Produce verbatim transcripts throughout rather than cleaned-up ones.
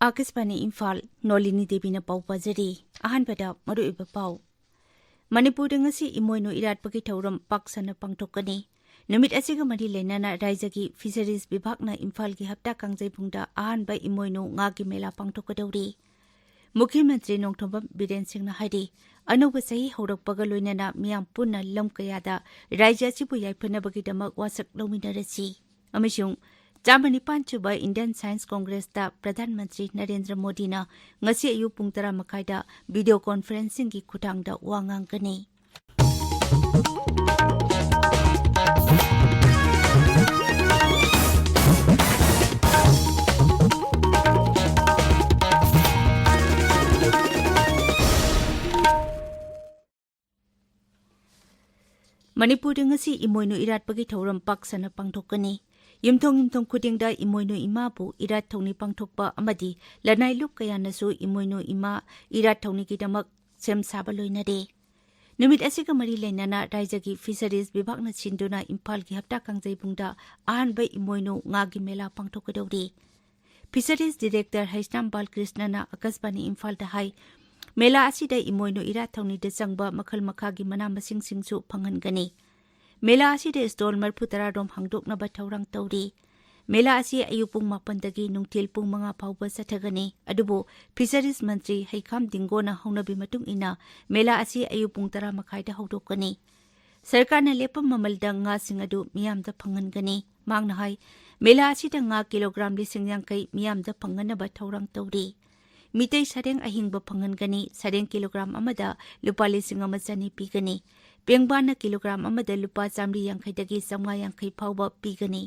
ꯑꯥꯀꯥꯁꯕꯥꯅꯤ ꯏꯝꯐꯥꯜ, ꯅꯣꯂꯤꯅꯤ ꯗꯦꯕꯤꯅ ꯄꯥꯎ ꯄꯥꯖꯔꯤ꯫ ꯑꯍꯥꯟꯕꯗ ꯃꯔꯨꯑꯣꯏꯕ ꯄꯥꯎ꯫ ꯃꯅꯤꯄꯨꯔꯗ ꯉꯁꯤ ꯏꯃꯣꯏꯅꯨ ꯏꯔꯥꯠꯄꯒꯤ ꯊꯧꯔꯝ ꯄꯥꯛ ꯁꯟꯅ ꯄꯥꯡꯊꯣꯛꯀꯅꯤ꯫ ꯅꯨꯃꯤꯠ ꯑꯁꯤꯒ ꯃꯔꯤ ꯂꯩꯅꯅ ꯔꯥꯖ꯭ꯌꯒꯤ ꯐꯤꯁꯔꯤꯁ ꯕꯤꯚꯥꯒꯅ ꯏꯝꯐꯥꯜꯒꯤ ꯍꯞꯇꯥ ꯀꯥꯡꯖꯩꯕꯨꯡꯗ ꯑꯍꯥꯟꯕ ꯏꯃꯣꯏꯅꯨ ꯉꯥꯒꯤ ꯃꯦꯂꯥ ꯄꯥꯡꯊꯣꯛꯀꯗꯧꯔꯤ꯫ ꯃꯨꯈ꯭ꯌ ꯃꯟꯇ꯭ꯔꯤ ꯅꯣꯡꯊꯣꯝꯕꯝ ꯕꯤꯔꯦꯟ ꯁꯤꯡꯅ ꯍꯥꯏꯔꯤ, ꯑꯅꯧꯕ ꯆꯍꯤ ꯍꯧꯔꯛꯄꯒ ꯂꯣꯏꯅꯅ ꯃꯤꯌꯥꯝ ꯄꯨꯟꯅ ꯂꯝ ꯀꯌꯥꯗ ꯔꯥꯖ꯭ꯌ ꯑꯁꯤꯕꯨ ꯌꯥꯏꯐꯅꯕꯒꯤꯗꯃꯛ ꯋꯥꯁꯛ ꯂꯧꯃꯤꯟꯅꯔꯁꯤ꯫ ꯑꯃꯁꯨꯡ ꯆꯥꯝꯃ ꯅꯤꯄꯥꯟ ꯁꯨꯕ ꯏꯟꯗꯤꯌꯟ ꯁꯥꯏꯟꯁ ꯀꯣꯡꯒ꯭ꯔꯦꯁꯇ ꯄ꯭ꯔꯙꯥꯟ ꯃꯟꯇ꯭ꯔꯤ ꯅꯔꯦꯟꯗ꯭ꯔ ꯃꯣꯗꯤꯅ ꯉꯁꯤ ꯑꯌꯨꯛ ꯄꯨꯡ ꯇꯔꯥ ꯃꯈꯥꯏꯗ ꯚꯤꯗꯤꯑꯣ ꯀꯣꯟꯐꯔꯦꯟꯁꯤꯡꯒꯤ ꯈꯨꯠꯊꯥꯡꯗ ꯋꯥ ꯉꯥꯡꯒꯅꯤ꯫ ꯃꯅꯤꯄꯨꯔꯗ ꯉꯁꯤ ꯏꯃꯣꯏꯅꯨ ꯏꯔꯥꯠꯄꯒꯤ ꯊꯧꯔꯝ ꯄꯥꯛ ꯁꯟꯅ ꯄꯥꯡꯊꯣꯛꯀꯅꯤ꯫ ꯌꯨꯝꯊꯣꯡ ꯌꯨꯝꯊꯣꯡ ꯈꯨꯗꯤꯡꯗ ꯏꯃꯣꯏꯅꯨ ꯏꯃꯥꯕꯨ ꯏꯔꯥꯠ ꯊꯧꯅꯤ ꯄꯥꯡꯊꯣꯛꯄ ꯑꯃꯗꯤ ꯂꯅꯥꯏ ꯂꯨꯞ ꯀꯌꯥꯅꯁꯨ ꯏꯃꯣꯏꯅꯨ ꯏꯃꯥ ꯏꯔꯥꯠ ꯊꯧꯅꯤꯒꯤꯗꯃꯛ ꯁꯦꯝ ꯁꯥꯕ ꯂꯣꯏꯅꯔꯦ꯫ ꯅꯨꯃꯤꯠ ꯑꯁꯤꯒ ꯃꯔꯤ ꯂꯩꯅꯅ ꯔꯥꯖ꯭ꯌꯒꯤ ꯐꯤꯁꯔꯤꯁ ꯕꯤꯚꯥꯒꯅ ꯁꯤꯟꯗꯨꯅ ꯏꯝꯐꯥꯜꯒꯤ ꯍꯞꯇꯥ ꯀꯥꯡꯖꯩꯕꯨꯡꯗ ꯑꯍꯥꯟꯕ ꯏꯃꯣꯏꯅꯨ ꯉꯥꯒꯤ ꯃꯦꯂꯥ ꯄꯥꯡꯊꯣꯛꯀꯗꯧꯔꯤ꯫ ꯐꯤꯁꯔꯤꯁ ꯗꯤꯔꯦꯛꯇꯔ ꯍꯩꯁꯅꯥꯝ ꯕꯥꯜꯀ꯭ꯔꯤꯁꯅꯅ ꯑꯥꯀꯥꯁꯕꯥꯅꯤ ꯏꯝꯐꯥꯜꯗ ꯍꯥꯏ, ꯃꯦꯂꯥ ꯑꯁꯤꯗ ꯏꯃꯣꯏꯅꯨ ꯏꯔꯥꯠ ꯊꯧꯅꯤꯗ ꯆꯪꯕ ꯃꯈꯜ ꯃꯈꯥꯒꯤ ꯃꯅꯥ ꯃꯁꯤꯡꯁꯤꯡꯁꯨ ꯐꯪꯍꯟꯒꯅꯤ꯫ ꯃꯦꯂꯥ ꯑꯁꯤꯗ ꯁ꯭ꯇꯣꯜ ꯃꯔꯤꯐꯨ ꯇꯔꯥ ꯔꯣꯝ ꯍꯥꯡꯗꯣꯛꯅꯕ ꯊꯧꯔꯥꯡ ꯇꯧꯔꯤ꯫ ꯃꯦꯂꯥ ꯑꯁꯤ ꯑꯌꯨꯛ ꯄꯨꯡ ꯃꯥꯄꯟꯗꯒꯤ ꯅꯨꯡꯊꯤꯜ ꯄꯨꯡ ꯃꯉꯥ ꯐꯥꯎꯕ ꯆꯠꯊꯒꯅꯤ꯫ ꯑꯗꯨꯕꯨ ꯐꯤꯁꯔꯤꯁ ꯃꯟꯇ꯭ꯔꯤ ꯍꯩꯈꯥꯝ ꯗꯤꯡꯒꯣꯅ ꯍꯧꯅꯕꯤ ꯃꯇꯨꯡ ꯏꯟꯅ ꯃꯦꯂꯥ ꯑꯁꯤ ꯑꯌꯨꯛ ꯄꯨꯡ ꯇꯔꯥ ꯃꯈꯥꯏꯗ ꯍꯧꯗꯣꯛꯀꯅꯤ꯫ ꯁꯔꯀꯥꯔꯅ ꯂꯦꯞꯄ ꯃꯃꯜꯗ ꯉꯥꯁꯤꯡ ꯑꯗꯨ ꯃꯤꯌꯥꯝꯗ ꯐꯪꯍꯟꯒꯅꯤ꯫ ꯃꯍꯥꯛꯅ ꯍꯥꯏ, ꯃꯦꯂꯥ ꯑꯁꯤꯗ ꯉꯥ ꯀꯤꯂꯣꯒ꯭ꯔꯥꯝ ꯂꯤꯁꯤꯡ ꯌꯥꯡꯈꯩ ꯃꯤꯌꯥꯝꯗ ꯐꯪꯍꯟꯅꯕ ꯊꯧꯔꯥꯡ ꯇꯧꯔꯤ꯫ ꯃꯤꯇꯩ ꯁꯔꯦꯡ ꯑꯍꯤꯡꯕ ꯐꯪꯍꯟꯒꯅꯤ꯫ ꯁꯔꯦꯡ ꯀꯤꯂꯣꯒ꯭ꯔꯥꯝ ꯑꯃꯗ ꯂꯨꯄꯥ ꯂꯤꯁꯤꯡ ꯑꯃ ꯆꯅꯤ ꯄꯤꯒꯅꯤ꯫ ꯄꯦꯡꯕꯥꯅ ꯀꯤꯂꯣꯒ꯭ꯔꯥꯝ ꯑꯃꯗ ꯂꯨꯄꯥ ꯆꯥꯃꯔꯤ ꯌꯥꯡꯈꯩꯗꯒꯤ ꯆꯥꯃꯉꯥ ꯌꯥꯡꯈꯩ ꯐꯥꯎꯕ ꯄꯤꯒꯅꯤ꯫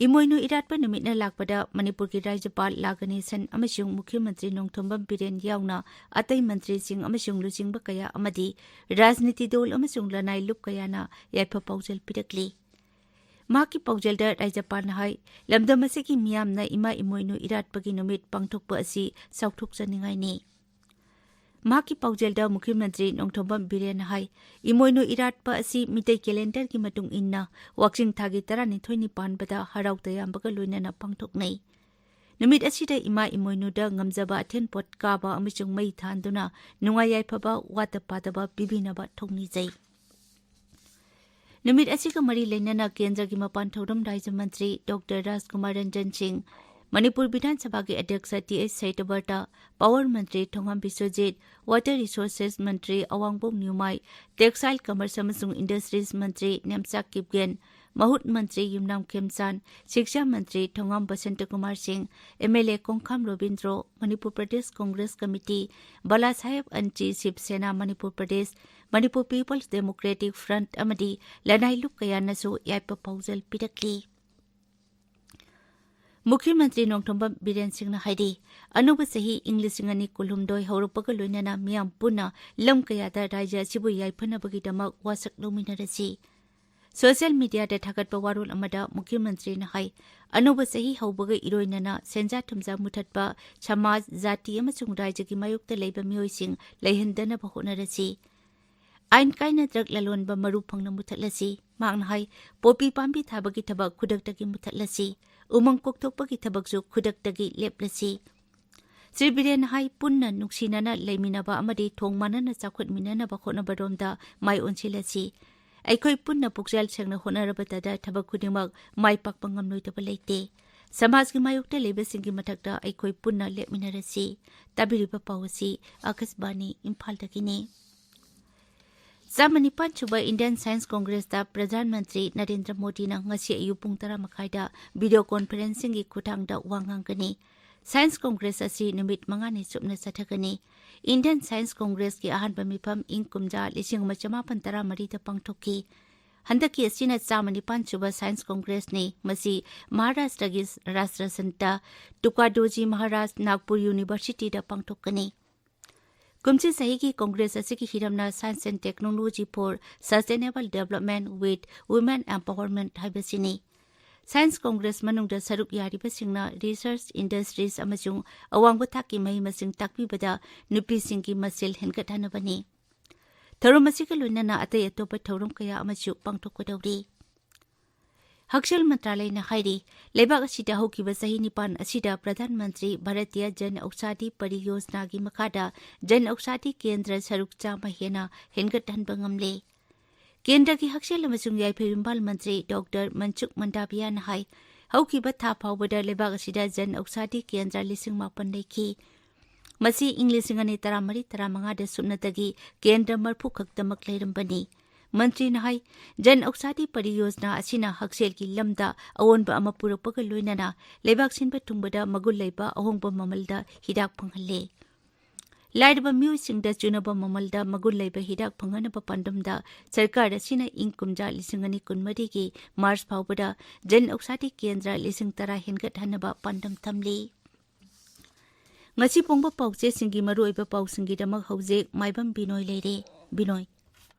ꯏꯃꯣꯏꯅꯨ ꯏꯔꯥꯠꯄ ꯅꯨꯃꯤꯠꯅ ꯂꯥꯛꯄꯗ ꯃꯅꯤꯄꯨꯔꯒꯤ ꯔꯥꯖ꯭ꯌꯄꯥꯜ ꯂꯥ ꯒꯅꯦꯁꯟ ꯑꯃꯁꯨꯡ ꯃꯨꯈ꯭ꯌ ꯃꯟꯇ꯭ꯔꯤ ꯅꯣꯡꯊꯣꯝꯕꯝ ꯕꯤꯔꯦꯟ ꯌꯥꯎꯅ ꯑꯇꯩ ꯃꯟꯇ꯭ꯔꯤꯁꯤꯡ ꯑꯃꯁꯨꯡ ꯂꯨꯆꯤꯡꯕ ꯀꯌꯥ ꯑꯃꯗꯤ ꯔꯥꯖꯅꯤꯇꯤ ꯗꯜ ꯑꯃꯁꯨꯡ ꯂꯅꯥꯏ ꯂꯨꯞ ꯀꯌꯥꯅ ꯌꯥꯏꯐ ꯄꯥꯎꯖꯦꯜ ꯄꯤꯔꯛꯂꯤ꯫ ꯃꯍꯥꯛꯀꯤ ꯄꯥꯎꯖꯦꯜꯗ ꯔꯥꯖ꯭ꯌꯄꯥꯜꯅ ꯍꯥꯏ, ꯂꯝꯗꯝ ꯑꯁꯤꯒꯤ ꯃꯤꯌꯥꯝꯅ ꯏꯃꯥ ꯏꯃꯣꯏꯅꯨ ꯏꯔꯥꯠꯄꯒꯤ ꯅꯨꯃꯤꯠ ꯄꯥꯡꯊꯣꯛꯄ ꯑꯁꯤ ꯆꯥꯎꯊꯣꯛꯆꯅꯤꯡꯉꯥꯏꯅꯤ꯫ ꯃꯍꯥꯛꯀꯤ ꯄꯥꯎꯖꯦꯜꯗ ꯃꯨꯈ꯭ꯌ ꯃꯟꯇ꯭ꯔꯤ ꯅꯣꯡꯊꯣꯝꯕꯝ ꯕꯤꯔꯦꯟꯅ ꯍꯥꯏ, ꯏꯃꯣꯏꯅꯨ ꯏꯔꯥꯠꯄ ꯑꯁꯤ ꯃꯤꯇꯩ ꯀꯦꯂꯦꯟꯗꯔꯒꯤ ꯃꯇꯨꯡ ꯏꯟꯅ ꯋꯥꯛꯆꯤꯡ ꯊꯥꯒꯤ ꯇꯔꯥꯅꯤꯊꯣꯏꯅꯤ ꯄꯥꯟꯕꯗ ꯍꯔꯥꯎ ꯇꯌꯥꯝꯕꯒ ꯂꯣꯏꯅꯅ ꯄꯥꯡꯊꯣꯛꯅꯩ꯫ ꯅꯨꯃꯤꯠ ꯑꯁꯤꯗ ꯏꯃꯥ ꯏꯃꯣꯏꯅꯨꯗ ꯉꯝꯖꯕ ꯑꯊꯦꯟ ꯄꯣꯠ ꯀꯥꯕ ꯑꯃꯁꯨꯡ ꯃꯩ ꯊꯥꯟꯗꯨꯅ ꯅꯨꯡꯉꯥꯏ ꯌꯥꯏꯐꯕ, ꯋꯥꯠꯇ ꯄꯥꯗꯕ ꯄꯤꯕꯤꯅꯕ ꯊꯧꯅꯤꯖꯩ꯫ ꯅꯨꯃꯤꯠ ꯑꯁꯤꯒ ꯃꯔꯤ ꯂꯩꯅꯅ ꯀꯦꯟꯗ꯭ꯔꯒꯤ ꯃꯄꯥꯟ ꯊꯧꯔꯝ ꯔꯥꯖ꯭ꯌ ꯃꯟꯇ꯭ꯔꯤ ꯗꯣꯛꯇꯔ ꯔꯥꯖꯀꯨꯃꯥꯔ ꯔꯟꯖꯟ ꯁꯤꯡ, ꯃꯅꯤꯄꯨꯔ ꯕꯤꯙꯥꯟ ꯁꯚꯥꯒꯤ ꯑꯗ꯭ꯌꯛꯁ ꯇꯤ ꯑꯩꯆ ꯁꯩꯇꯕꯔꯇ, ꯄꯥꯋꯔ ꯃꯟꯇ꯭ꯔꯤ ꯊꯣꯉꯥꯝ ꯕꯤꯁ꯭ꯋꯖꯤꯠ, ꯋꯥꯇꯔ ꯔꯤꯁꯣꯔꯁꯦꯁ ꯃꯟꯇ꯭ꯔꯤ ꯑꯋꯥꯡꯕꯣꯝ ꯅ꯭ꯌꯨꯃꯥꯏ, ꯇꯦꯛꯁꯇꯥꯏꯜ ꯀꯃꯔꯁ ꯑꯃꯁꯨꯡ ꯏꯟꯗꯁꯇ꯭ꯔꯤꯁ ꯃꯟꯇ꯭ꯔꯤ ꯅꯦꯝꯆꯥꯛ ꯀꯤꯞꯒꯦꯟ, ꯃꯍꯨꯠ ꯃꯟꯇ꯭ꯔꯤ ꯌꯨꯝꯅꯥꯝ ꯈꯦꯝꯆꯥꯟ, ꯁꯤꯛꯁꯥ ꯃꯟꯇ꯭ꯔꯤ Thongam Basantakumar Singh, M L A Kongkham Robindro, Manipur Pradesh Congress committee, Bala Saheb ꯑꯟꯆꯤ Shiv Sena Manipur Pradesh, Manipur people's democratic front ꯑꯃꯗꯤ ꯂꯅꯥꯏ ꯂꯨꯞ ꯀꯌꯥꯅꯁꯨ ꯌꯥꯏꯐ ꯄꯥꯎꯖꯦꯜ ꯄꯤꯔꯛꯂꯤ꯫ ꯃꯨꯈ꯭ꯌ ꯃꯟꯇ꯭ꯔꯤ ꯅꯣꯡꯊꯣꯝꯕꯝ ꯕꯤꯔꯦꯟ ꯁꯤꯡꯅ ꯍꯥꯏꯔꯤ, ꯑꯅꯧꯕ ꯆꯍꯤ ꯏꯪ ꯂꯤꯁꯤꯡ ꯑꯅꯤ ꯀꯨꯟꯍꯨꯝꯗꯣꯏ ꯍꯧꯔꯛꯄꯒ ꯂꯣꯏꯅꯅ ꯃꯤꯌꯥꯝ ꯄꯨꯟꯅ ꯂꯝ ꯀꯌꯥꯗ ꯔꯥꯖ꯭ꯌ ꯑꯁꯤꯕꯨ ꯌꯥꯏꯐꯅꯕꯒꯤꯗꯃꯛ ꯋꯥꯁꯛ ꯂꯧꯃꯤꯟꯅꯔꯁꯤ꯫ ꯁꯣꯁꯤꯌꯦꯜ ꯃꯤꯗꯤꯌꯥꯗ ꯊꯥꯒꯠꯄ ꯋꯥꯔꯣꯜ ꯑꯃꯗ ꯃꯨꯈ꯭ꯌ ꯃꯟꯇ꯭ꯔꯤꯅ ꯍꯥꯏ, ꯑꯅꯧꯕ ꯆꯍꯤ ꯍꯧꯕꯒ ꯏꯔꯣꯏꯅꯅ ꯁꯦꯟꯖꯥ ꯊꯨꯝꯖꯥ ꯃꯨꯊꯠꯄ, ꯁꯃꯥꯖ, ꯖꯥꯇꯤ ꯑꯃꯁꯨꯡ ꯔꯥꯖ꯭ꯌꯒꯤ ꯃꯥꯌꯣꯛꯇ ꯂꯩꯕ ꯃꯤꯑꯣꯏꯁꯤꯡ ꯂꯩꯍꯟꯗꯅꯕ ꯍꯣꯠꯅꯔꯁꯤ꯫ ꯑꯥꯏꯟ ꯀꯥꯏꯅ ꯗ꯭ꯔꯒ ꯂꯂꯣꯟꯕ ꯃꯔꯨ ꯐꯪꯅ ꯃꯨꯊꯠꯂꯁꯤ꯫ ꯃꯍꯥꯛꯅ ꯍꯥꯏ, ꯄꯣꯄꯤ ꯄꯥꯝꯕꯤ ꯊꯥꯕꯒꯤ ꯊꯕꯛ ꯈꯨꯗꯛꯇꯒꯤ ꯃꯨꯊꯠꯂꯁꯤ꯫ ꯎꯃꯪ ꯀꯣꯛꯊꯣꯛꯄꯒꯤ ꯊꯕꯛꯁꯨ ꯈꯨꯗꯛꯇꯒꯤ ꯂꯦꯞꯂꯁꯤ꯫ ꯁ꯭ꯔꯤ ꯕꯤꯔꯦꯟꯅ ꯍꯥꯏ, ꯄꯨꯟꯅ ꯅꯨꯡꯁꯤꯅꯅ ꯂꯩꯃꯤꯟꯅꯕ ꯑꯃꯗꯤ ꯊꯣꯡ ꯃꯥꯟꯅꯅ ꯆꯥꯎꯈꯠꯃꯤꯟꯅꯅꯕ ꯍꯣꯠꯅꯕꯔꯣꯝꯗ ꯃꯥꯏ ꯑꯣꯟꯁꯤꯜꯂꯁꯤ꯫ ꯑꯩꯈꯣꯏ ꯄꯨꯟꯅ ꯄꯨꯛꯆꯦꯜ ꯁꯦꯡꯅ ꯍꯣꯠꯅꯔꯕꯗꯗ ꯊꯕꯛ ꯈꯨꯗꯤꯡꯃꯛ ꯃꯥꯏ ꯄꯥꯛꯄ ꯉꯝꯂꯣꯏꯗꯕ ꯂꯩꯇꯦ꯫ ꯁꯃꯥꯖꯒꯤ ꯃꯥꯌꯣꯛꯇ ꯂꯩꯕꯁꯤꯡꯒꯤ ꯃꯊꯛꯇ ꯑꯩꯈꯣꯏ ꯄꯨꯟꯅ ꯂꯦꯞꯃꯤꯟꯅꯔꯁꯤ꯫ ꯇꯥꯕꯤꯔꯤꯕ ꯄꯥꯎ ꯑꯁꯤ ꯑꯥꯀꯥꯁꯕꯥꯅꯤ ꯏꯝꯐꯥꯜꯗꯒꯤꯅꯤ꯫ ꯆꯥꯝꯃ ꯅꯤꯄꯥꯟ ꯁꯨꯕ Indian Science Congress ꯇ ꯄ꯭ꯔꯙꯥꯟ ꯃꯟꯇ꯭ꯔꯤ ꯅꯔꯦꯟꯗ꯭ꯔ ꯃꯣꯗꯤꯅ ꯉꯁꯤ ꯑꯌꯨꯛ ꯄꯨꯡ ꯇꯔꯥ ꯃꯈꯥꯏꯗ video conferencing ꯒꯤ ꯈꯨꯠꯊꯥꯡꯗ ꯋꯥ ꯉꯥꯡꯒꯅꯤ꯫ Science Congress ꯑꯁꯤ ꯅꯨꯃꯤꯠ ꯃꯉꯥꯅꯤ ꯆꯨꯞꯅ ꯆꯠꯊꯒꯅꯤ꯫ Indian Science Congress ꯀꯤ ꯑꯍꯥꯟꯕ ꯃꯤꯐꯝ ꯏꯪ ꯀꯨꯝꯖꯥ ꯂꯤꯁꯤꯡ ꯑꯃ ꯆꯃꯥꯄꯟ ꯇꯔꯥꯃꯔꯤꯗ ꯄꯥꯡꯊꯣꯛꯈꯤ꯫ ꯍꯟꯗꯛꯀꯤ ꯑꯁꯤꯅ ꯆꯥꯝꯃ ꯅꯤꯄꯥꯟ ꯁꯨꯕ Science Congress ꯅꯤ꯫ ꯃꯁꯤ ꯃꯍꯥꯔꯥꯁꯇ꯭ꯔꯒꯤ ꯔꯥꯁꯇ꯭ꯔ ꯁꯟꯇ ꯇꯨꯀꯥꯗꯣꯖꯤ ꯃꯍꯥꯔꯥꯖ ꯅꯥꯒꯄꯨꯔ University ꯗ ꯄꯥꯡꯊꯣꯛꯀꯅꯤ꯫ ꯀꯨꯝꯁꯤ ꯆꯍꯤꯒꯤ Congress ꯑꯁꯤꯒꯤ ꯍꯤꯔꯝꯅ Science and Technology for Sustainable Development with Women Empowerment ꯍꯥꯏꯕꯁꯤꯅꯤ꯫ Science Congress ꯃꯅꯨꯡꯗ ꯁꯔꯨꯛ ꯌꯥꯔꯤꯕꯁꯤꯡꯅ research, industries ꯑꯃꯁꯨꯡ ꯑꯋꯥꯡꯕ ꯊꯥꯛꯀꯤ ꯃꯍꯩ ꯃꯁꯤꯡ ꯇꯥꯛꯄꯤꯕꯗ ꯅꯨꯄꯤꯁꯤꯡꯒꯤ ꯃꯁꯤꯜ ꯍꯦꯟꯒꯠꯍꯟꯅꯕꯅꯤ꯫ ꯊꯧꯔꯝ ꯑꯁꯤꯒ ꯂꯣꯏꯅꯅ ꯑꯇꯩ ꯑꯇꯣꯞꯄ ꯊꯧꯔꯝ ꯀꯌꯥ ꯑꯃꯁꯨ ꯄꯥꯡꯊꯣꯛꯀꯗꯧꯔꯤ꯫ ꯍꯛꯁꯦꯜ ꯃꯟꯇ꯭ꯔꯥꯂꯌꯅ ꯍꯥꯏꯔꯤ, ꯂꯩꯕꯥꯛ ꯑꯁꯤꯗ ꯍꯧꯈꯤꯕ ꯆꯍꯤ ꯅꯤꯄꯥꯟ ꯑꯁꯤꯗ ꯄ꯭ꯔꯙꯥꯟ ꯃꯟꯇ꯭ꯔꯤ ꯚꯥꯔꯇꯤꯌ ꯖꯟ ꯑꯧꯁꯥꯙꯤ ꯄꯔꯤꯌꯣꯖꯅꯥꯒꯤ ꯃꯈꯥꯗ ꯖꯟ ꯑꯧꯁꯥꯙꯤ ꯀꯦꯟꯗ꯭ꯔ ꯁꯔꯨꯛ ꯆꯥꯝꯃ ꯍꯦꯟꯅ ꯍꯦꯟꯒꯠꯍꯟꯕ ꯉꯝꯂꯦ꯫ ꯀꯦꯟꯗ꯭ꯔꯒꯤ ꯍꯛꯁꯦꯜ ꯑꯃꯁꯨꯡ ꯌꯥꯏꯐ ꯌꯨꯝꯕꯥꯜ ꯃꯟꯇ꯭ꯔꯤ ꯗꯣꯛꯇꯔ ꯃꯟꯁꯨꯈ ꯃꯟꯗꯥꯚꯤꯌꯥꯅ ꯍꯥꯏ, ꯍꯧꯈꯤꯕ ꯊꯥ ꯐꯥꯎꯕꯗ ꯂꯩꯕꯥꯛ ꯑꯁꯤꯗ ꯖꯟ ꯑꯧꯁꯥꯙꯤ ꯀꯦꯟꯗ꯭ꯔ ꯂꯤꯁꯤꯡ ꯃꯥꯄꯟ ꯂꯩꯈꯤ꯫ ꯃꯁꯤ ꯏꯪ ꯂꯤꯁꯤꯡ ꯑꯅꯤ ꯇꯔꯥꯃꯔꯤ ꯇꯔꯥꯃꯉꯥꯗ ꯁꯨꯞꯅꯇꯒꯤ ꯀꯦꯟꯗ꯭ꯔ ꯃꯔꯐꯨ ꯈꯛꯇꯃꯛ ꯂꯩꯔꯝꯕꯅꯤ꯫ ꯃꯟꯇ꯭ꯔꯤꯅ ꯍꯥꯏ, ꯖꯟ ꯑꯧꯁꯥꯙꯤ ꯄꯔꯤꯌꯣꯖꯅꯥ ꯑꯁꯤꯅ ꯍꯛꯁꯦꯜꯒꯤ ꯂꯝꯗ ꯑꯑꯣꯟꯕ ꯑꯃ ꯄꯨꯔꯛꯄꯒ ꯂꯣꯏꯅꯅ ꯂꯩꯕꯥꯛ ꯁꯤꯟꯕ ꯊꯨꯡꯕꯗ ꯃꯒꯨꯟ ꯂꯩꯕ ꯑꯍꯣꯡꯕ ꯃꯃꯜꯗ ꯍꯤꯗꯥꯛ ꯐꯪꯍꯜꯂꯦ꯫ ꯂꯥꯏꯔꯕ ꯃꯤꯑꯣꯏꯁꯤꯡꯗ ꯆꯨꯅꯕ ꯃꯃꯜꯗ ꯃꯒꯨꯟ ꯂꯩꯕ ꯍꯤꯗꯥꯛ ꯐꯪꯍꯟꯅꯕ ꯄꯥꯟꯗꯝꯗ ꯁꯔꯀꯥꯔ ꯑꯁꯤꯅ ꯏꯪ ꯀꯨꯝꯖꯥ ꯂꯤꯁꯤꯡ ꯑꯅꯤ ꯀꯨꯟꯃꯔꯤꯒꯤ ꯃꯥꯔꯆ ꯐꯥꯎꯕꯗ ꯖꯟ ꯑꯧꯁꯥꯙꯤ ꯀꯦꯟꯗ꯭ꯔ ꯂꯤꯁꯤꯡ ꯇꯔꯥ ꯍꯦꯟꯒꯠꯍꯟꯅꯕ ꯄꯥꯟꯗꯝ ꯊꯝꯂꯤ꯫ ꯉꯁꯤ ꯐꯣꯡꯕ ꯄꯥꯎꯆꯦꯁꯤꯡꯒꯤ ꯃꯔꯨꯑꯣꯏꯕ ꯄꯥꯎꯁꯤꯡꯒꯤꯗꯃꯛ ꯍꯧꯖꯤꯛ ꯃꯥꯏꯕꯝ ꯕꯤꯅꯣꯏ ꯂꯩꯔꯦ꯫ ꯕꯤꯅꯣꯏ꯫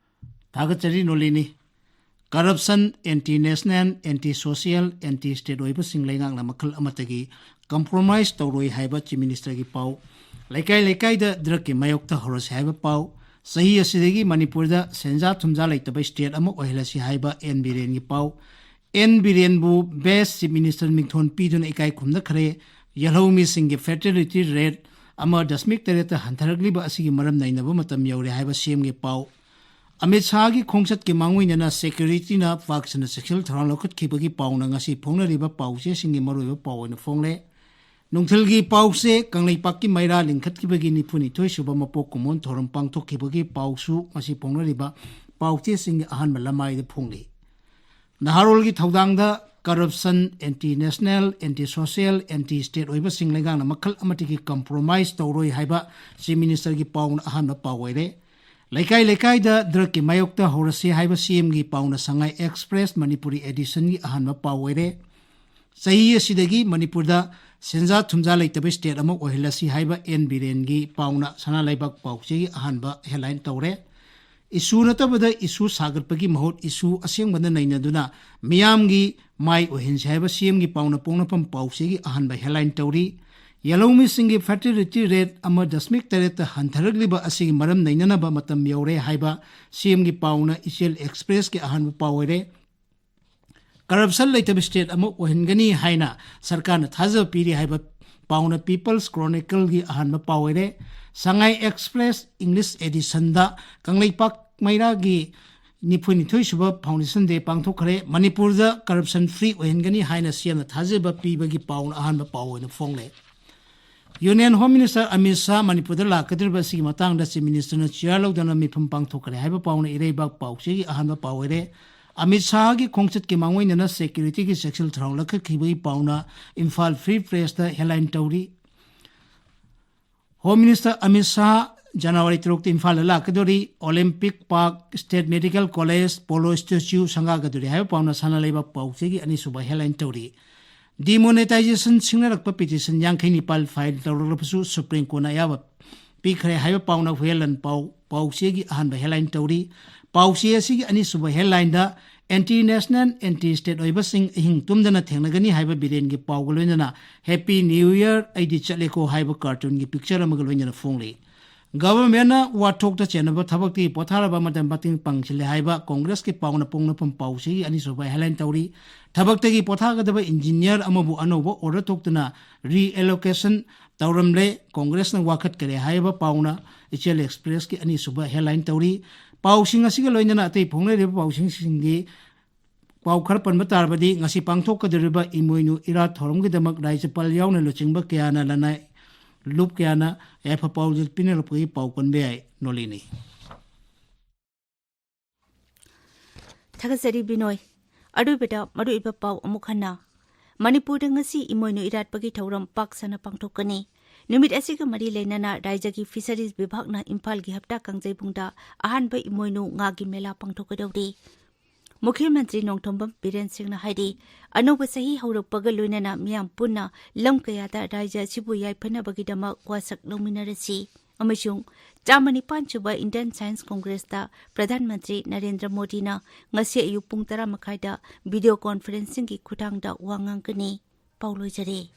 ꯊꯥꯒꯠꯆꯔꯤ ꯅꯣꯂꯤꯅꯤ꯫ Corruption, anti national, anti social, anti state ꯑꯣꯏꯕꯁꯤꯡ ꯂꯩꯉꯥꯛꯅ ꯃꯈꯜ ꯑꯃꯠꯇꯒꯤ ꯀꯝꯄ꯭ꯔꯣꯃꯥꯏꯁ ꯇꯧꯔꯣꯏ ꯍꯥꯏꯕ ꯆꯤꯐ ꯃꯤꯅꯤꯁꯇꯔꯒꯤ ꯄꯥꯎ꯫ ꯂꯩꯀꯥꯏ ꯂꯩꯀꯥꯏꯗ ꯗ꯭ꯔꯒꯀꯤ ꯃꯥꯌꯣꯛꯇ ꯍꯧꯔꯁꯤ ꯍꯥꯏꯕ ꯄꯥꯎ꯫ ꯆꯍꯤ ꯑꯁꯤꯗꯒꯤ ꯃꯅꯤꯄꯨꯔꯗ ꯁꯦꯟꯖꯥ ꯊꯨꯝꯖꯥ ꯂꯩꯇꯕ ꯁ꯭ꯇꯦꯠ ꯑꯃ ꯑꯣꯏꯍꯜꯂꯁꯤ ꯍꯥꯏꯕ ꯑꯦꯟ ꯕꯤꯔꯦꯟꯒꯤ ꯄꯥꯎ꯫ ꯑꯦꯟ ꯕꯤꯔꯦꯟꯕꯨ ꯕꯦꯁ ꯆꯤꯐ ꯃꯤꯅꯤꯁꯇꯔ ꯃꯤꯡꯊꯣꯟ ꯄꯤꯗꯨꯅ ꯏꯀꯥꯏ ꯈꯨꯝꯅꯈ꯭ꯔꯦ꯫ ꯌꯦꯜꯍꯧꯃꯤꯁꯤꯡꯒꯤ ꯐꯦꯇꯦꯂꯤꯇꯤ ꯔꯦꯠ ꯑꯃ ꯗꯁꯃꯤꯛ ꯇꯔꯦꯠꯇ ꯍꯟꯊꯔꯛꯂꯤꯕ ꯑꯁꯤꯒꯤ ꯃꯔꯝ ꯅꯩꯅꯕ ꯃꯇꯝ ꯌꯧꯔꯦ ꯍꯥꯏꯕ ꯁꯤꯑꯦꯝꯒꯤ ꯄꯥꯎ꯫ ꯑꯃꯤꯠ ꯁꯥꯍꯒꯤ ꯈꯣꯡꯆꯠꯀꯤ ꯃꯥꯡꯑꯣꯏꯅꯅ ꯁꯦꯀ꯭ꯌꯨꯔꯤꯇꯤꯅ ꯄꯥꯛ ꯁꯟꯅ ꯆꯦꯛꯁꯤꯜ ꯊꯧꯔꯥꯡ ꯂꯧꯈꯠꯈꯤꯕꯒꯤ ꯄꯥꯎꯅ ꯉꯁꯤ ꯐꯣꯡꯅꯔꯤꯕ ꯄꯥꯎꯆꯦꯁꯤꯡꯒꯤ ꯃꯔꯨꯑꯣꯏꯕ ꯄꯥꯎ ꯑꯣꯏꯅ ꯐꯣꯡꯂꯦ꯫ ꯅꯨꯡꯊꯤꯜꯒꯤ ꯄꯥꯎꯆꯦ ꯀꯪꯂꯩꯄꯥꯛꯀꯤ ꯃꯩꯔꯥ ꯂꯤꯡꯈꯠꯈꯤꯕꯒꯤ ꯅꯤꯐꯨꯅꯤꯊꯣꯏ ꯁꯨꯕ ꯃꯄꯣꯛ ꯀꯨꯝꯑꯣꯟ ꯊꯧꯔꯝ ꯄꯥꯡꯊꯣꯛꯈꯤꯕꯒꯤ ꯄꯥꯎꯁꯨ ꯉꯁꯤ ꯐꯣꯡꯅꯔꯤꯕ ꯄꯥꯎꯆꯦꯁꯤꯡꯒꯤ ꯑꯍꯥꯟꯕ ꯂꯃꯥꯏꯗ ꯐꯣꯡꯂꯤ꯫ ꯅꯍꯥꯔꯣꯜꯒꯤ ꯊꯧꯗꯥꯡꯗ corruption, anti national, anti social, anti state ꯑꯣꯏꯕꯁꯤꯡ ꯂꯩꯉꯥꯛꯅ ꯃꯈꯜ ꯑꯃꯠꯇꯒꯤ ꯀꯝꯄ꯭ꯔꯣꯃꯥꯏꯁ ꯇꯧꯔꯣꯏ ꯍꯥꯏꯕ ꯆꯤꯐ ꯃꯤꯅꯤꯁꯇꯔꯒꯤ ꯄꯥꯎꯅ ꯑꯍꯥꯟꯕ ꯄꯥꯎ ꯑꯣꯏꯔꯦ꯫ ꯂꯩꯀꯥꯏ ꯂꯩꯀꯥꯏꯗ ꯗ꯭ꯔꯒꯀꯤ ꯃꯥꯌꯣꯛꯇ ꯍꯧꯔꯁꯤ ꯍꯥꯏꯕ ꯁꯤꯑꯦꯝꯒꯤ ꯄꯥꯎꯅ ꯁꯉꯥꯏ ꯑꯦꯛꯁꯄ꯭ꯔꯦꯁ ꯃꯅꯤꯄꯨꯔꯤ ꯑꯦꯗꯤꯁꯟꯒꯤ ꯑꯍꯥꯟꯕ ꯄꯥꯎ ꯑꯣꯏꯔꯦ꯫ ꯆꯍꯤ ꯑꯁꯤꯗꯒꯤ ꯃꯅꯤꯄꯨꯔꯗ ꯁꯦꯟꯖꯥ ꯊꯨꯝꯖꯥ ꯂꯩꯇꯕ ꯁ꯭ꯇꯦꯠ ꯑꯃ ꯑꯣꯏꯍꯜꯂꯁꯤ ꯍꯥꯏꯕ ꯑꯦꯟ ꯕꯤꯔꯦꯟꯒꯤ ꯄꯥꯎꯅ ꯁꯅꯥ ꯂꯩꯕꯥꯛ ꯄꯥꯎꯆꯦꯒꯤ ꯑꯍꯥꯟꯕ ꯍꯦꯗꯂꯥꯏꯟ ꯇꯧꯔꯦ꯫ ꯏꯁꯨ ꯅꯠꯇꯕꯗ ꯏꯁꯨ ꯁꯥꯒꯠꯄꯒꯤ ꯃꯍꯨꯠ ꯏꯁꯨ ꯑꯁꯦꯡꯕꯗ ꯅꯩꯅꯗꯨꯅ ꯃꯤꯌꯥꯝꯒꯤ ꯃꯥꯏ ꯑꯣꯏꯍꯟꯁꯤ ꯍꯥꯏꯕ ꯁꯤꯑꯦꯝꯒꯤ ꯄꯥꯎꯅ ꯄꯣꯛꯅꯐꯝ ꯄꯥꯎꯆꯦꯒꯤ ꯑꯍꯥꯟꯕ ꯍꯦꯗꯂꯥꯏꯟ ꯇꯧꯔꯤ꯫ ꯌꯦꯜꯍꯧꯃꯤꯁꯤꯡꯒꯤ ꯐꯔꯇꯤꯂꯤꯇꯤ ꯔꯦꯠ ꯑꯃ ꯗꯁꯃꯤꯛ ꯇꯔꯦꯠꯇ ꯍꯟꯊꯔꯛꯂꯤꯕ ꯑꯁꯤꯒꯤ ꯃꯔꯝ ꯅꯩꯅꯅꯕ ꯃꯇꯝ ꯌꯧꯔꯦ ꯍꯥꯏꯕ ꯁꯤꯑꯦꯝꯒꯤ ꯄꯥꯎꯅ ꯏꯆꯦꯜ ꯑꯦꯛꯁꯄ꯭ꯔꯦꯁꯀꯤ ꯑꯍꯥꯟꯕ ꯄꯥꯎ ꯑꯣꯏꯔꯦ꯫ ꯀꯔꯞꯁꯟ ꯂꯩꯇꯕ ꯁ꯭ꯇꯦꯠ ꯑꯃ ꯑꯣꯏꯍꯟꯒꯅꯤ ꯍꯥꯏꯅ ꯁꯔꯀꯥꯔꯅ ꯊꯥꯖꯕ ꯄꯤꯔꯤ ꯍꯥꯏꯕ ꯄꯥꯎꯅ ꯄꯤꯄꯜꯁ ꯀ꯭ꯔꯣꯅꯤꯀꯜꯒꯤ ꯑꯍꯥꯟꯕ ꯄꯥꯎ ꯑꯣꯏꯔꯦ꯫ ꯁꯉꯥꯏ ꯑꯦꯛꯁꯄ꯭ꯔꯦꯁ ꯏꯪꯂꯤꯁ ꯑꯦꯗꯤꯁꯟꯗ ꯀꯪꯂꯩꯄꯥꯛ ꯃꯩꯔꯥꯒꯤ ꯅꯤꯐꯨꯅꯤꯊꯣꯏ ꯁꯨꯕ ꯐꯥꯎꯟꯗꯦꯁꯟ ꯗꯦ ꯄꯥꯡꯊꯣꯛꯈ꯭ꯔꯦ꯫ ꯃꯅꯤꯄꯨꯔꯗ ꯀꯔꯞꯁꯟ ꯐ꯭ꯔꯤ ꯑꯣꯏꯍꯟꯒꯅꯤ ꯍꯥꯏꯅ ꯁꯤ ꯑꯦꯝꯅ ꯊꯥꯖꯕ ꯄꯤꯕꯒꯤ ꯄꯥꯎꯅ ꯑꯍꯥꯟꯕ ꯄꯥꯎ ꯑꯣꯏꯅ ꯐꯣꯡꯂꯦ꯫ Union home minister Amit Shah ꯃꯅꯤꯄꯨꯔꯗ ꯂꯥꯛꯀꯗꯧꯔꯤꯕ ꯑꯁꯤꯒꯤ ꯃꯇꯥꯡꯗ ꯆꯤꯐ ꯃꯤꯅꯤꯁꯇꯔꯅ ꯆꯤꯌꯥꯔ ꯂꯧꯗꯨꯅ ꯃꯤꯐꯝ ꯄꯥꯡꯊꯣꯛꯈ꯭ꯔꯦ ꯍꯥꯏꯕ ꯄꯥꯎꯅ ꯏꯔꯩꯕꯥꯛ ꯄꯥꯎꯆꯦꯒꯤ ꯑꯍꯥꯟꯕ ꯄꯥꯎ ꯑꯣꯏꯔꯦ꯫ ꯑꯃꯤꯠ ꯁꯥꯍꯒꯤ ꯈꯣꯡꯆꯠꯀꯤ ꯃꯥꯡꯑꯣꯏꯅꯅ ꯁꯦꯀ꯭ꯌꯨꯔꯤꯇꯤꯒꯤ ꯆꯦꯛꯁꯤꯜ ꯊꯧꯔꯥꯡ ꯂꯧꯈꯠꯈꯤꯕꯒꯤ ꯄꯥꯎꯅ ꯏꯝꯐꯥꯜ ꯐ꯭ꯔꯤ ꯄ꯭ꯔꯦꯁꯇ ꯍꯦꯗꯂꯥꯏꯟ ꯇꯧꯔꯤ꯫ ꯍꯣꯝ ꯃꯤꯅꯤꯁꯇꯔ ꯑꯃꯤꯠ ꯁꯥꯍ ꯖꯅꯋꯥꯔꯤ ꯇꯔꯨꯛꯇ ꯏꯝꯐꯥꯜꯗ ꯂꯥꯛꯀꯗꯧꯔꯤ꯫ Olympic park, state medical college, polo statue ꯁꯪꯒꯥꯒꯗꯧꯔꯤ ꯍꯥꯏꯕ ꯄꯥꯎꯅ ꯁꯅꯥ ꯂꯩꯕꯥꯛ ꯄꯥꯎꯆꯦꯒꯤ ꯑꯅꯤꯁꯨꯕ ꯍꯦꯗꯂꯥꯏꯟ ꯇꯧꯔꯤ꯫ ꯗꯤꯃꯣꯅꯦꯇꯥꯏꯖꯦꯁꯟ ꯁꯤꯡꯅꯔꯛꯄ ꯄꯤꯇꯤꯁꯟ ꯌꯥꯡꯈꯩ ꯅꯤꯄꯥꯜ ꯐꯥꯏꯜ ꯇꯧꯔꯛꯂꯕꯁꯨ ꯁꯨꯄ꯭ꯔꯤꯝ ꯀꯣꯔꯠꯅ ꯑꯌꯥꯕ ꯄꯤꯈ꯭ꯔꯦ ꯍꯥꯏꯕ ꯄꯥꯎꯅ ꯍꯨꯌꯦꯟꯂꯟ ꯄꯥꯎ ꯄꯥꯎꯆꯦꯒꯤ ꯑꯍꯥꯟꯕ ꯍꯦꯗꯂꯥꯏꯟ ꯇꯧꯔꯤ꯫ ꯄꯥꯎꯆꯦ ꯑꯁꯤꯒꯤ ꯑꯅꯤꯁꯨꯕ ꯍꯦꯗꯂꯥꯏꯟꯗ ꯑꯦꯟꯇꯤ ꯅꯦꯁꯅꯦꯜ, ꯑꯦꯟꯇꯤ ꯁ꯭ꯇꯦꯠ ꯑꯣꯏꯕꯁꯤꯡ ꯑꯍꯤꯡ ꯇꯨꯝꯗꯅ ꯊꯦꯡꯅꯒꯅꯤ ꯍꯥꯏꯕ ꯕꯤꯔꯦꯟꯒꯤ ꯄꯥꯎꯒ ꯂꯣꯏꯅꯅ ꯍꯦꯄꯤ ꯅ꯭ꯌꯨ ꯏꯌꯔ ꯑꯩꯗꯤ ꯆꯠꯂꯦꯀꯣ ꯍꯥꯏꯕ ꯀꯥꯔꯇꯨꯟꯒꯤ ꯄꯤꯛꯆꯔ ꯑꯃꯒ ꯂꯣꯏꯅꯅ ꯐꯣꯡꯂꯤ꯫ ꯒꯚꯔꯟꯃꯦꯟꯠꯅ ꯋꯥꯊꯣꯛꯇ ꯆꯦꯟꯅꯕ ꯊꯕꯛꯇꯒꯤ ꯄꯣꯊꯥꯔꯕ ꯑꯃꯗ ꯃꯇꯦꯡ ꯄꯥꯡꯁꯤꯜꯂꯦ ꯍꯥꯏꯕ ꯀꯣꯡꯒ꯭ꯔꯦꯁꯀꯤ ꯄꯥꯎꯅ ꯄꯣꯛꯅꯐꯝ ꯄꯥꯎꯆꯦꯒꯤ ꯑꯅꯤꯁꯨꯕ ꯍꯦꯗꯂꯥꯏꯟ ꯇꯧꯔꯤ꯫ ꯊꯕꯛꯇꯒꯤ ꯄꯣꯊꯥꯒꯗꯕ ꯏꯟꯖꯤꯅꯤꯌꯔ ꯑꯃꯕꯨ ꯑꯅꯧꯕ ꯑꯣꯔꯗꯔ ꯊꯣꯛꯇꯨꯅ ꯔꯤꯑꯦꯂꯣꯀꯦꯁꯟ ꯇꯧꯔꯝꯂꯦ, ꯀꯣꯡꯒ꯭ꯔꯦꯁꯅ ꯋꯥꯀꯠꯈꯔꯦ ꯍꯥꯏꯕ ꯄꯥꯎꯅ ꯏꯆꯦꯜ ꯑꯦꯛꯁꯄ꯭ꯔꯦꯁꯀꯤ ꯑꯅꯤꯁꯨꯕ ꯍꯦꯗꯂꯥꯏꯟ ꯇꯧꯔꯤ꯫ ꯄꯥꯎꯁꯤꯡ ꯑꯁꯤꯒ ꯂꯣꯏꯅꯅ ꯑꯇꯩ ꯐꯣꯡꯂꯛꯂꯤꯕ ꯄꯥꯎꯁꯤꯡꯁꯤꯡꯗꯤ ꯄꯥꯎ ꯈꯔ ꯄꯟꯕ ꯇꯥꯔꯕꯗꯤ, ꯉꯁꯤ ꯄꯥꯡꯊꯣꯛꯀꯗꯧꯔꯤꯕ ꯏꯃꯣꯏꯅꯨ ꯏꯔꯥꯠ ꯊꯧꯔꯝꯒꯤꯗꯃꯛ ꯔꯥꯖ꯭ꯌꯄꯥꯜ ꯌꯥꯎꯅ ꯂꯨꯆꯤꯡꯕ ꯀꯌꯥꯅ ꯂꯅꯥꯏ ꯂꯨꯞ ꯀꯌꯥꯅ ꯌꯥꯏꯐ ꯄꯥꯎꯖꯦꯜ ꯄꯤꯅꯔꯛꯄꯒꯤ ꯄꯥꯎ ꯄꯟꯕ ꯌꯥꯏ꯫ ꯅꯣꯂꯤꯅꯤ꯫ ꯊꯥꯒꯠꯆꯔꯤ ꯕꯤꯅꯣꯏ꯫ ꯑꯔꯣꯏꯕꯗ ꯃꯔꯨꯑꯣꯏꯕ ꯄꯥꯎ ꯑꯃꯨꯛ ꯍꯟꯅ꯫ ꯃꯅꯤꯄꯨꯔꯗ ꯉꯁꯤ ꯏꯃꯣꯏꯅꯨ ꯏꯔꯥꯠꯄꯒꯤ ꯊꯧꯔꯝ ꯄꯥꯛ ꯁꯟꯅ ꯄꯥꯡꯊꯣꯛꯀꯅꯤ꯫ ꯅꯨꯃꯤꯠ ꯑꯁꯤꯒ ꯃꯔꯤ ꯂꯩꯅꯅ ꯔꯥꯖ꯭ꯌꯒꯤ ꯐꯤꯁꯔꯤꯖ ꯕꯤꯚꯥꯒꯅ ꯏꯝꯐꯥꯜꯒꯤ ꯍꯞꯇꯥ ꯀꯥꯡꯖꯩꯕꯨꯡꯗ ꯑꯍꯥꯟꯕ ꯏꯃꯣꯏꯅꯨ ꯉꯥꯒꯤ ꯃꯦꯂꯥ ꯄꯥꯡꯊꯣꯛꯀꯗꯧꯔꯤ꯫ ꯃꯨꯈ꯭ꯌ ꯃꯟꯇ꯭ꯔꯤ ꯅꯣꯡꯊꯣꯝꯕꯝ ꯕꯤꯔꯦꯟ ꯁꯤꯡꯅ ꯍꯥꯏꯔꯤ, ꯑꯅꯧꯕ ꯆꯍꯤ ꯍꯧꯔꯛꯄꯒ ꯂꯣꯏꯅꯅ ꯃꯤꯌꯥꯝ ꯄꯨꯟꯅ ꯂꯝ ꯀꯌꯥꯗ ꯔꯥꯖ꯭ꯌ ꯑꯁꯤꯕꯨ ꯌꯥꯏꯐꯅꯕꯒꯤꯗꯃꯛ ꯋꯥꯁꯛ ꯂꯧꯃꯤꯟꯅꯔꯁꯤ ꯑꯃꯁꯨꯡ ꯆꯥꯝꯃ ꯅꯤꯄꯥꯟ ꯁꯨꯕ Indian Science Congressꯇ ꯄ꯭ꯔꯙꯥꯟ ꯃꯟꯇ꯭ꯔꯤ ꯅꯔꯦꯟꯗ꯭ꯔ ꯃꯣꯗꯤꯅ ꯉꯁꯤ ꯑꯌꯨꯛ ꯄꯨꯡ ꯇꯔꯥ ꯃꯈꯥꯏꯗ video conferencingꯒꯤ ꯈꯨꯠꯊꯥꯡꯗ ꯋꯥ ꯉꯥꯡꯒꯅꯤ꯫ ꯄꯥꯎ ꯂꯣꯏꯖꯔꯦ꯫